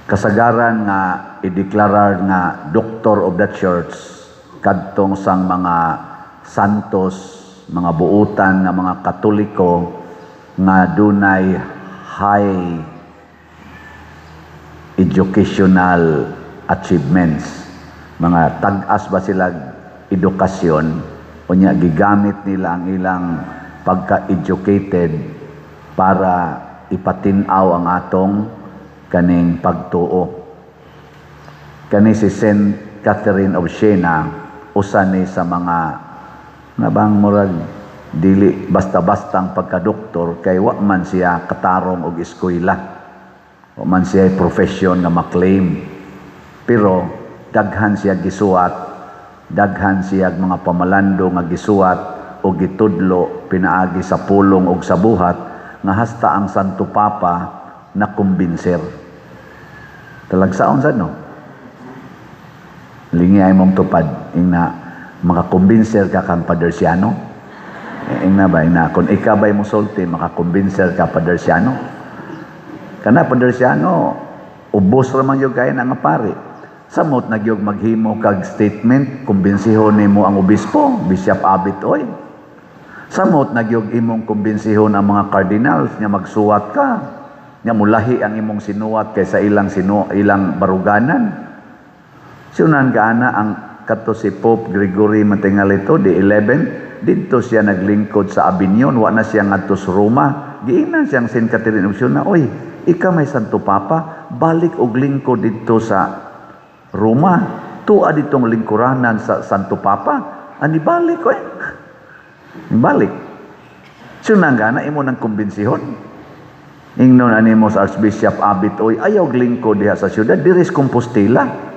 Kasagaran nga ideklarar nga Doctor of the Church kadtong sang mga santos, mga buutan nga mga Katoliko nga dunay high educational achievements. Mga tag-as ba sila edukasyon, unya gigamit nila ang ilang pagka-educated para ipatin-aw ang atong kaning pagtuo. Kani si Saint Catherine of Siena, usa ni sa mga nabang murag dili basta-bastang pagkadoktor kay wa man siya katarong og eskwela. Wa man siya profession nga maklaim. Pero daghan siya gisuwat, daghan siya mga pamalando nga gisuwat o gitudlo pinaagi sa pulong og sa buhat nga hasta ang Santo Papa na kumbinser. Talagsaon sad, no? Lingi ay mong tupad ingna makakumbinser ka kang Pader Siano. Eh, ingna ba, ingna kung ikaw ba'y musulti, makakumbinser ka, Pader Siano? Kana Pader Siano, ubos ra man gyud kay na nga pari. Samot na gyud maghimo kag statement, kumbinsihon nimo ang obispo, Bishop Abit oy. Samot na gyud imong kumbinsihon ang mga cardinals nga magsuwat ka. Nga mulahi ang imong sinuwat kaysa ilang baruganan. Sunan gaana ang kato si Pope Gregory matingali to, the 11, didto siya naglingkod sa Avignon, wa na siya ngadto sa Roma. Giingnan siyang Saint Catherine of Siena, "Oy, ikaw may Santo Papa, balik og lingkod didto sa Roma. Tua ditong lingkuranan sa Santo Papa." Ani balik oy. Balik. Sunan gana imo nang kumbensihon. Ingnon ani mo sa Archbishop Abit, "Oy, ayaw lingkod diha sa syudad, diri sa Compostela.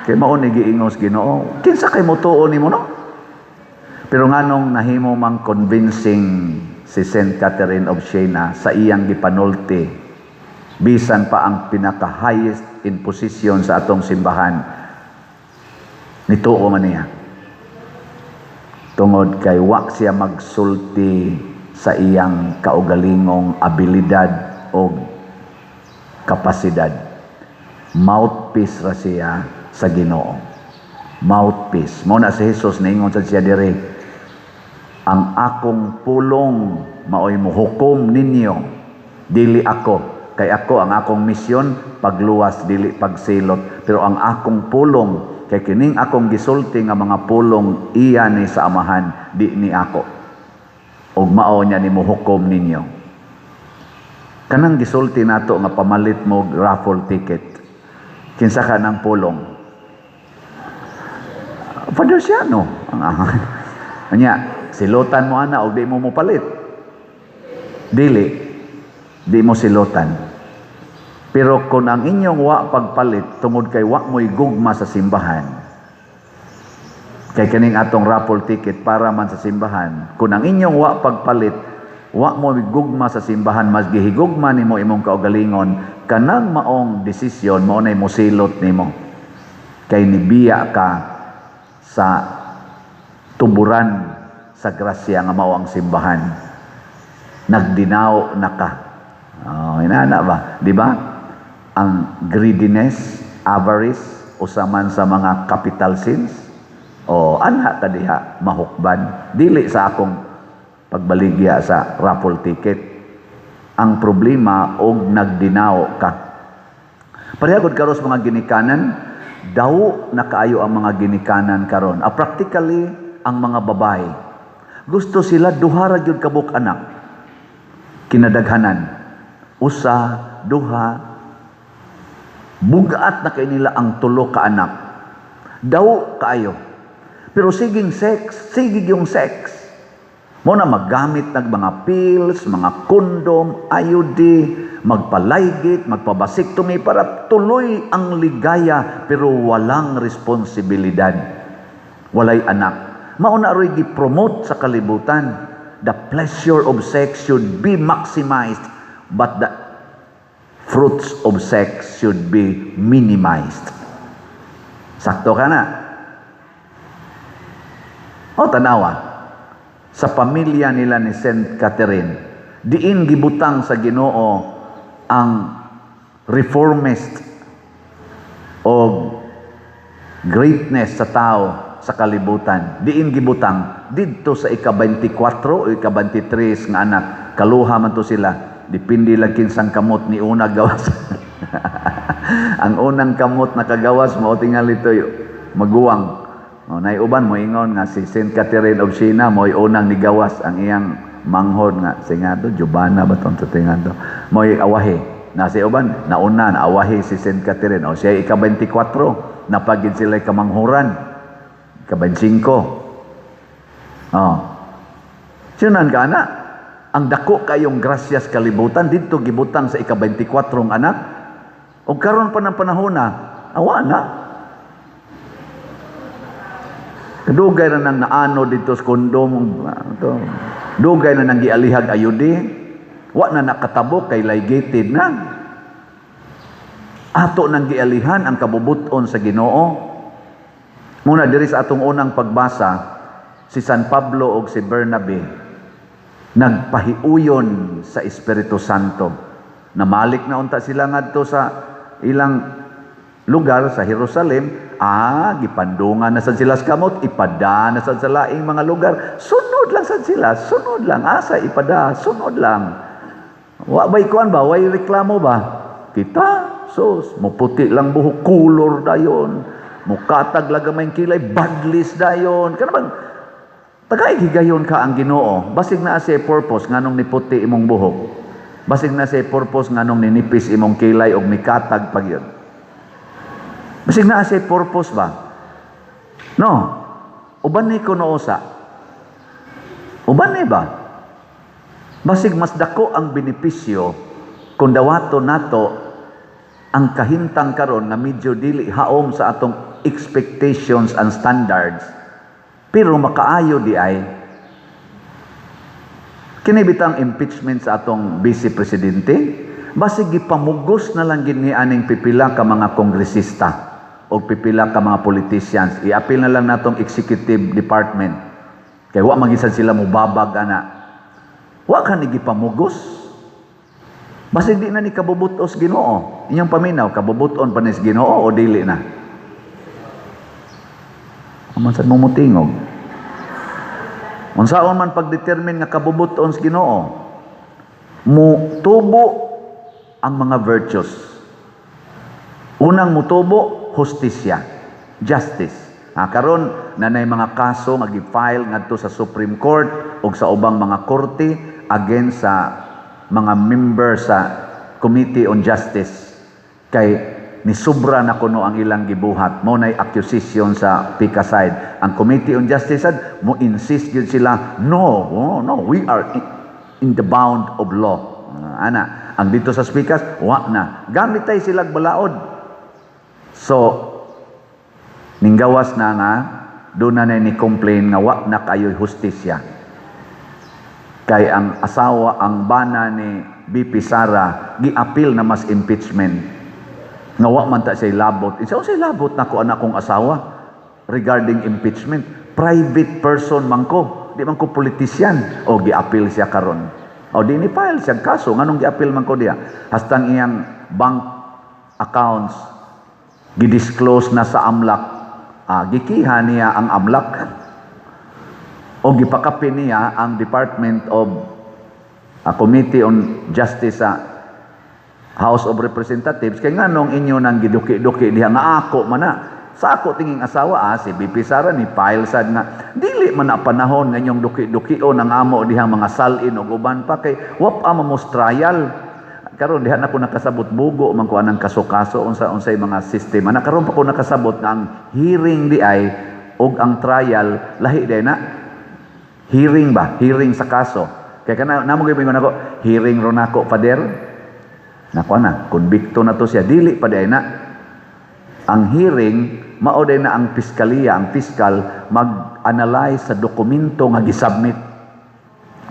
Kay mao ni giingos Ginoo." Kinsa kay motuo nimo, no? Pero nganong nahimo mang convincing si Saint Catherine of Siena sa iyang gipanulti, bisan pa ang pinaka highest in position sa atong simbahan nituo man niya? Tungod kay wa siya magsulti sa iyang kaugalingong abilidad o kapasidad. Mouthpiece ra siya sa Ginoo. Mouthpiece. Mao na si Jesus niingon sa siya diri, "Ang akong pulong maoy mohukom ninyo, dili ako, kay ako, ang akong misyon pagluwas, dili pagsilot, pero ang akong pulong, kay kining akong gisulti nga mga pulong iya ni sa Amahan, di ni ako, ug mao niya ni mohukom ninyo." Kanang gisulti nato nga pamalit mo raffle ticket, kinsa ka ng pulong? Father Siano. Anya, silutan mo ana og di mo mopalit? Dili. Di mo silutan. Pero kung ang inyong wa pagpalit tungod kay wa mo'y gugma sa simbahan, kay kaning atong raffle ticket para man sa simbahan, kung ang inyong wa pagpalit, wa mo gugma sa simbahan, mas gihigugma nimo imong kaugalingon, kanang maong desisyon mao nay mosilot nimo. Kay nibiya ka sa tuburan sa grasya nga mao ang simbahan. Nagdinaw na ka. Oh, inana ba? Di ba? Ang greediness, avarice, usa man sa mga capital sins. O anha ka diha mahukban. Dili sa akong pagbaligya sa raffle ticket. Ang problema og nagdinaw ka. Pareha gud karon sa mga ginikanan, daw na kaayo ang mga ginikanan karon. Ah, practically ang mga babae. Gusto sila duha ra gyud kabuk anak. Kinadaghanan. Usa, duha. Bugat na kay nila ang tulo ka anak. Daw kaayo. Pero siging sex, sige yung sex. Mao na maggamit ng mga pills, mga kondom, IUD, magpalaygit, magpa-vasectomy para tuloy ang ligaya pero walang responsibilidad. Walay anak. Mao na ro'y gi-promote sa kalibutan. The pleasure of sex should be maximized, but the fruits of sex should be minimized. Sakto ka na. O tanawa, sa pamilya nila ni Saint Catherine, diin gibutang sa Ginoo ang reformist. O greatness sa tao sa kalibutan. Diin gibutang? Didto sa ika-24 o ika-23 nga anak. Kaluha man to sila. Depende lang kinsang kamot ni una gawas. Ang unang kamot nakagawas mao tingali ito'y maguwang. O, nay uban mo ingon nga si Saint Catherine of Siena mo'y unang nigawas ang iyang manghod nga singado Giovanna ba tong tingado mo'y awahi na si uban nauna na awahi si Saint Catherine o siya ika-24. Napagid sila kamanghuran ika-25. Oh, sinunan ka ana, ang dako kayong grasyas kalibutan didto gibutang sa ika-24 ang anak. O karon pa ng panahon na awa na. Dugay na nang naano dito sa kondom to. Dugay na nang gialihag ayudi. Wa na nakatabok kay ligated na. Ato nang gialihan ang kabubuton sa Ginoo. Muna diri sa atong unang pagbasa, si San Pablo ug si Bernabe nagpahiuyon sa Espiritu Santo. Namalik na unta sila ngadto sa ilang lugar sa Jerusalem, gipandungan na sad sila sa kamot, ipada na sad sa laing mga lugar. Sunod lang sad sila, sunod lang asa ipada, sunod lang. Wa bay kuan ba, way reklamo ba? Kita, sus, muputi lang buhok, kulor dayon. Mukatag lang gamay kilay, badlis dayon. Kana bang tagay higayon ka ang Ginoo? Basig naa siya purpose nganong niputi imong buhok. Basig naa siya purpose nganong ninipis imong kilay og mikatag pag yun. Basig naa siya purpose ba? No. Uban ni kuno usa. Uban ni ba? Basig mas dako ang benepisyo kung dawato nato ang kahintang karon nga medyo dili haom sa atong expectations and standards, pero makaayo di ay. Kini bitang impeachment sa atong vice presidente, basig gipamugos na lang gid ni aning pipila ka mga kongresista o pipila ka mga politicians. Iapil na lang natong executive department kay wa magisan sila mubabag ana. Wa ka ni gipamugos. Basig di na ni kabubutos Ginoo. Inyong paminaw, kabubuton pa ni Ginoo o dili na? Aman sad mo mutingog. Unsaon man pagdetermine nga kabubuton sa Ginoo? Mutubo ang mga virtues. Unang mutubo, hustisya, justice. Karon nanay mga kaso nga gi-file ngadto sa Supreme Court ug sa ubang mga korte against sa mga member sa Committee on Justice kay nisubra na kuno ang ilang gibuhat. Mo nay accusation sa PICA side. Ang Committee on Justice sad mo insist gyud sila, "No, oh, no, we are in the bound of law." Ana ang dito sa speakers, wa na gamit tay sila balaod. So ninggawas na nga doon na ni complain nga wa na kayo'y hustisya kay ang asawa, ang bana ni BP Sara, giapil na mas impeachment nga wa man ta siya labot. Isa siya labot nako anak kong asawa regarding impeachment? Private person man ko, di man ko politician. O giapil siya karon. O di ni file siya kaso nganong giapil man ko diya, hastang iyang bank accounts gidisclose na sa AMLC. Gikiha niya ang AMLC o gipakapin niya ang Department of Committee on Justice sa House of Representatives kay nganong inyo nang giduki-duki diha nga ako man na sa ako tinging asawa. Si BP Sara ni file sad nga dili man na panahon nga inyong duki-dukion ang amo diha, mga salin og uban pa, kay wa pa mamos trial karon. Diha na ko nakasabot, bugo man ko anang kaso-kaso, unsa unsay mga system ana. Karon pa ko nakasabot nga ang hearing di ay og ang trial lahi di na. Hearing ba, hearing sa kaso, kay kana namo gyud ingon ako, hearing ro nako, Father. Nako na konbikto na to siya. Dili pa di na. Ang hearing mao day na ang piskaliya, ang piskal, mag-analyze sa dokumento nga gisubmit,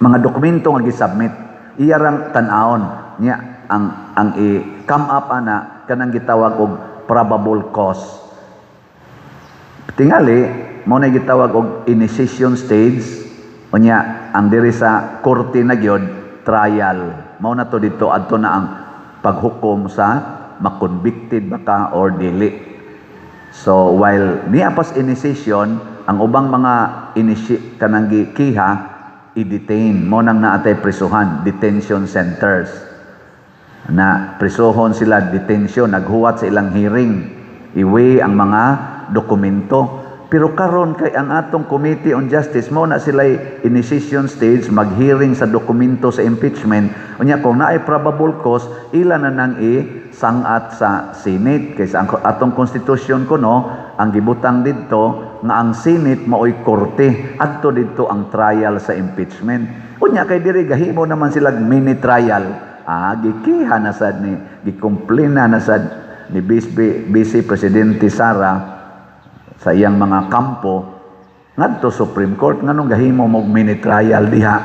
mga dokumento nga gisubmit, iya rang tan-awon niya. Ang i-come up ana kanang gitawag og probable cause. Tingali mao na gitawag og initiation stage. Unya ang diri sa korte na gyud, trial. Mao na to dito adto na ang paghukom sa ma-convicted ba ka or dili. So while niya pas initiation, ang ubang mga initi kanang gikiha i-detain mo nang naatay prisuhan, detention centers. Na prisuhon sila, detention, naghuwat sa ilang hearing, iwi ang mga dokumento. Pero karon kay ang atong Committee on Justice mo na sila initiation stage, mag-hearing sa dokumento sa impeachment. Unya kung naay probable cause, ila na nang i-sangat sa Senate kay sa atong constitution kuno ang gibutang didto nga ang Senate maoy korte adto didto ang trial sa impeachment. Unya kay diri gahimo naman sila mini trial. Ah, gikiha na sad ni, gikomplena na sad ni Vice Presidente Sara sa iyang mga kampo ngadto Supreme Court, nganong gahimo mo mini trial diha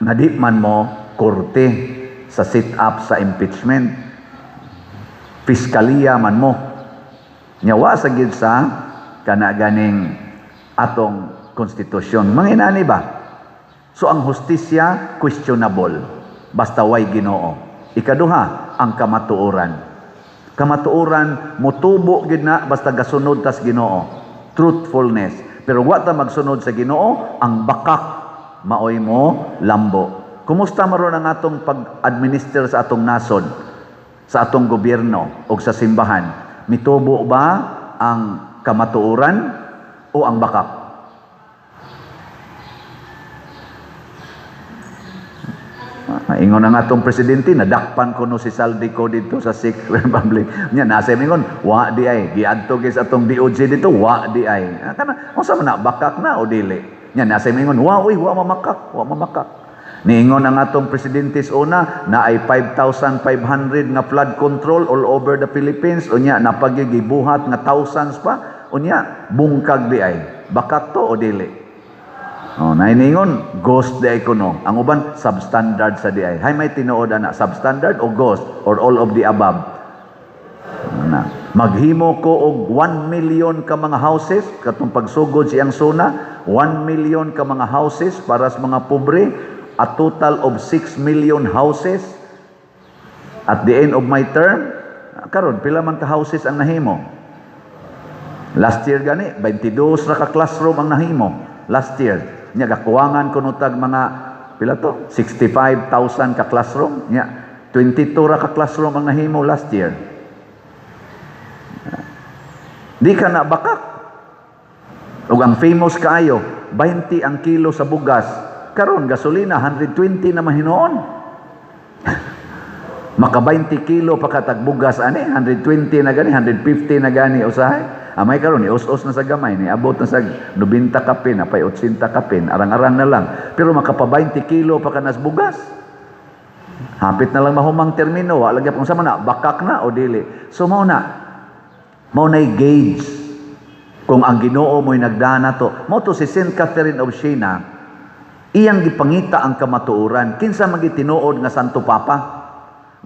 nga di man mo korte sa sit up sa impeachment, piskaliya man mo? Nya wa sa gid sa kana ganing atong konstitusyon, mga inani ba? So ang hustisya, questionable basta way Ginoo. Ikaduha, ang kamatuoran. Kamatuoran motubo gid na basta gasunod tas Ginoo, truthfulness. Pero wa ta magsunod sa Ginoo, ang bakak maoy mo lambo. Kumusta maron ang atong pag-administer sa atong nasod, sa atong gobyerno o sa simbahan? Mitubo ba ang kamatuoran o ang bakak? Ingon ang atong presidente, nadakpan ko no si Zaldy Co dito sa Czech Republic. Nya nasa ingon, wa di ay giadto gyud sa atong DOJ dito, wa di ay. Ah, kana unsa man na, bakak na o dili? Nya nasa ingon, wa uy, wa mamakak, wa mamakak. Niingon ang atong presidente sa una na ay 5,500 nga flood control all over the Philippines, unya napagigibuhat nga thousands pa, unya bungkag di ay. Bakak to o dili? Oh, nainingon, ghost di ay kuno. Ang uban, substandard sa di ay. Hay may tinuod ana, substandard o ghost or all of the above. Na. Maghimo ko og 1 million ka mga houses katong pagsugod siyang suna, 1 million ka mga houses para sa mga pobre, a total of 6 million houses at the end of my term. Karon pila man ka houses ang nahimo? Last year gani, 22 ra ka classroom ang nahimo last year. Nya gakuwangan kuno tag mga pila to? 65,000 ka classroom. Nya 22 ra ka classroom ang nahimo last year. Di ka na bakak. Ug ang famous kaayo, 20 ang kilo sa bugas. Karon gasolina 120 na mahinoon. Maka 20 kilo pa katag bugas ani, 120 na gani, 150 na gani usahay. Amay karon ni us-us na sa gamay, ni abot na sa 90 kapin, napay 80 kapin, arang-arang na lang. Pero makapa 20 kilo pa kanas bugas. Hapit na lang mahumang termino, wa lagi kung sa man na, bakak na o dili. So mao na, mao na'y gauge kung ang Ginoo mo'y nagdana to. Mao to si Saint Catherine of Siena, iyang gipangita ang kamatuoran. Kinsa man gitinuod nga Santo Papa?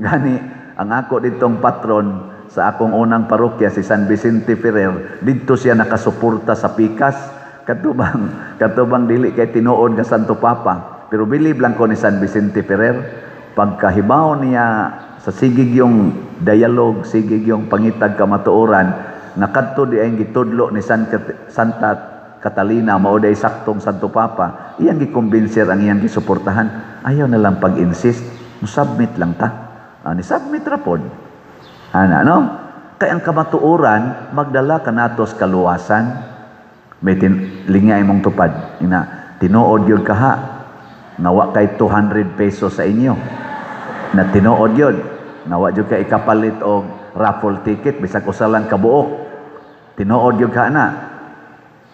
Gani ang ako ditong patron sa akong unang parokya, si San Vicente Ferrer, didto siya nakasuporta sa pikas. Katubang dili kay tinuod nga Santo Papa. Pero believe lang ko ni San Vicente Ferrer, pagkahibaw niya sa sigig yung dialogue, sigig yung pangitag kamatuoran, nga kadto di ay gitudlo ni Santa Catalina, mao day saktong Santo Papa, iyang gikumbinser ang iyang gisuportahan. Ayaw na lang pag-insist, musubmit lang ta. Ni submit ra pod. Ana, no? Kay ang kamatuoran, magdala ka natos kaluwasan. May lingay mong tupad. Ina, tinuod yun ka ha, nga wa kay 200 pesos sa inyo. Na tinuod yun. Nga wa jud ka ikapalit og raffle ticket, bisag usa lang kabuok. Tinuod yun ka na.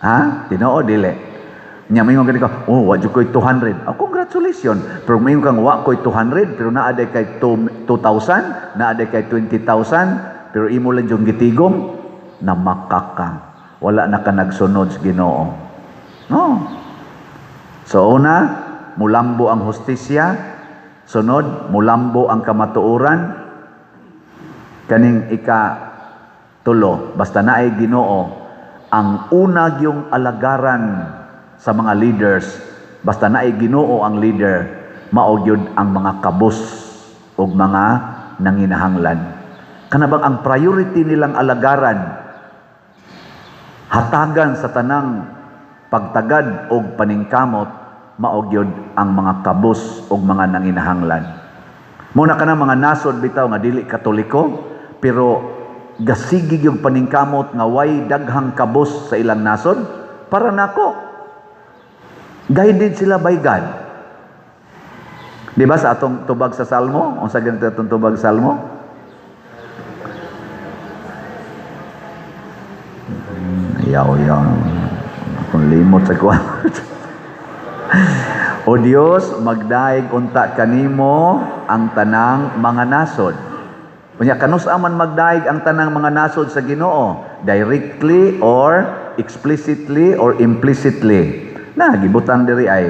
Ha? Tinuod, dili. Nya moingon gani ka, "Oh, wa jud koy 200." Oh, congratulations. Pero moingon kang wa koy 200, pero naa day kay 2,000, naa day kay 20,000, pero imo lang yung gitigom, namakak ka. Wala na ka nagsunod sa Ginoo. No. So una, mulambo ang hustisya. Sunod, mulambo ang kamatuoran. Kaning ika tulo, basta naay Ginoo, ang una yung alagaran sa mga leaders, basta naay Ginoo ang leader, mao gyud ang mga kabus ug mga nanginahanglan. Kana bang ang priority nilang alagaran Hatagan sa tanang pagtagad og paningkamot mao gyud ang mga kabus og mga nanginahanglan. Mao na kanang mga nasod bitaw nga dili Katoliko pero gasigi yung paningkamot nga way daghang kabus sa ilang nasod, para nako guided sila by God. Di ba sa atong tubag sa Salmo? Unsa ganito atong tubag sa Salmo? Ayaw, ayaw. Akong limot sa kuwan. O Dios, magdaig unta kanimo ang tanang mga nasod. Unya, kanus-a man magdaig ang tanang mga nasod sa Ginoo? Directly or explicitly or implicitly. Na gibutang diri ay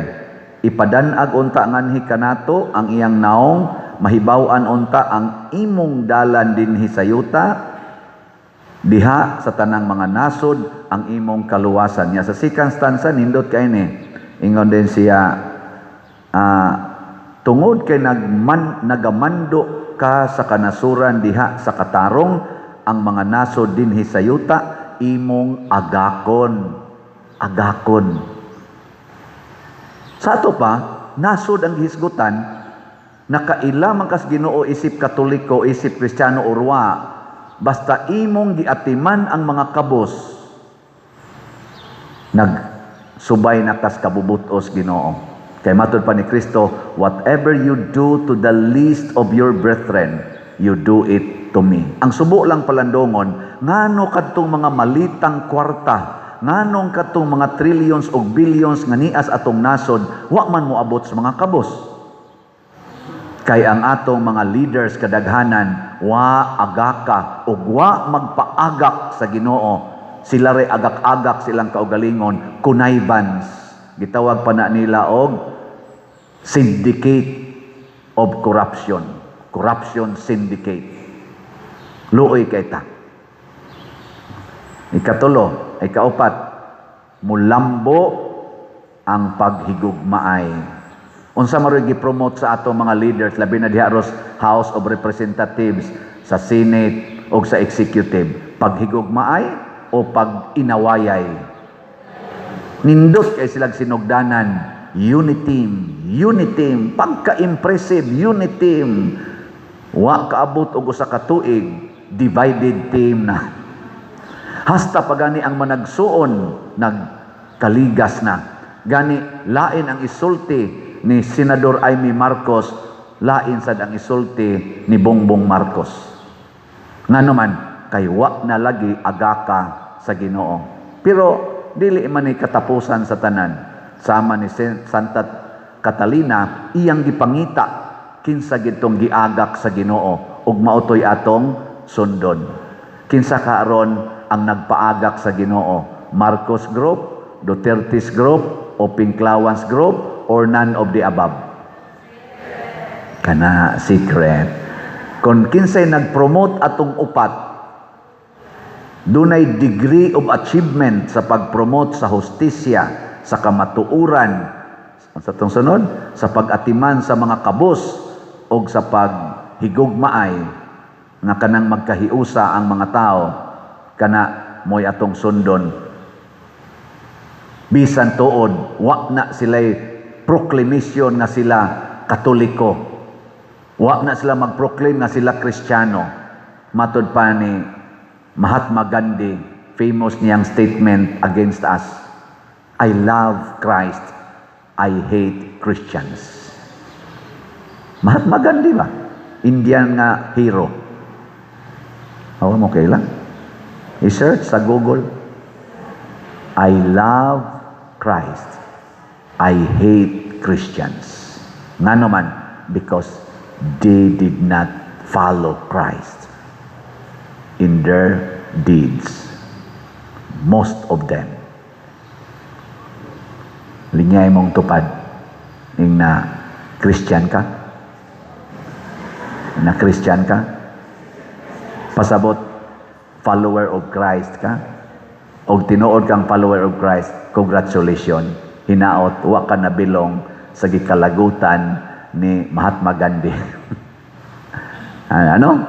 ipadanag unta nganhi kanato ang iyang naong, mahibaw-an unta ang imong dalan dinhi sa yuta, diha sa tanang mga nasod ang imong kaluwasan. Nya sa second stanza, nindot kay ni, ingon din siya, tungod kay nagamando ka sa kanasuran diha sa katarong, ang mga nasod dinhi sa yuta imong agakon, agakon. Sa ato pa, nasod ang gihisgutan, nakaila man kas Ginoo isip Katoliko, isip Kristiyano or wa, basta imong giatiman ang mga kabos, nagsubay na kas kabubutos Ginoo. Kay matud pa ni Kristo, "Whatever you do to the least of your brethren, you do it to me." Ang subo lang palandongon, ngano kadtong mga malitang kwarta, nganong kadtong mga trillions o billions nga nias atong nasod, wa man moabot sa mga kabos? Kay ang atong mga leaders kadaghanan, wa agaka ug wa magpaagak sa Ginoo. Sila ray agak-agak silang kaugalingon, connivance. Gitawag pa na nila og syndicate of corruption. Corruption syndicate. Luoy kay ta. Ikatulo, ikaupat, mulambo ang paghigugmaay. Unsa man ro'y gi-promote sa atong mga leaders, labi na diha ros House of Representatives, sa Senate o sa Executive? Paghigugmaay o pag-inawayay? Nindot kay silang sinugdanan. Unity team, unity team, pagka-impressive, unity team. Wa kaabot og usa ka tuig, divided team na. Hasta pa gani ang managsuon nagkaligas na. Gani lain ang isulti ni Senador Imee Marcos, lain sad ang isulti ni Bongbong Marcos. Ngano man, kay wa na lagi agaka sa Ginoo. Pero dili man ni katapusan sa tanan. Sama ni Santa Catalina, iyang gipangita kinsa gitong giagak sa Ginoo ug mao toy atong sundon. Kinsa karon ang nagpaagak sa Ginoo? Marcos Group, Duterte's Group, o Pinklawans Group, or none of the above? Kana secret. Kung kinsay nag-promote atong upat, dunay degree of achievement sa pag-promote sa hustisya, sa kamatuoran, sa atong sunod, sa pag-atiman sa mga kabos, o sa paghigugmaay, nga kanang magkahiusa ang mga tao, kana mo'y atong sundon. Bisan tuod, wa na sila'y proclamation nga sila Katoliko. Wa na sila mag-proclaim nga sila Kristiyano. Matod pa ni Mahatma Gandhi, famous niyang statement against us, "I love Christ, I hate Christians." Mahatma Gandhi ba? Indian nga hero. Oh, okay lang. I-search sa Google. "I love Christ. I hate Christians." Ngano man? Because they did not follow Christ in their deeds. Most of them. Linyay mong tupad. Ing na Christian ka? Na Christian ka? Pasabot, follower of Christ ka? Og tinuod kang follower of Christ, congratulations. Hinaot, wa ka nabilong sa gikalagutan ni Mahatma Gandhi. Ano?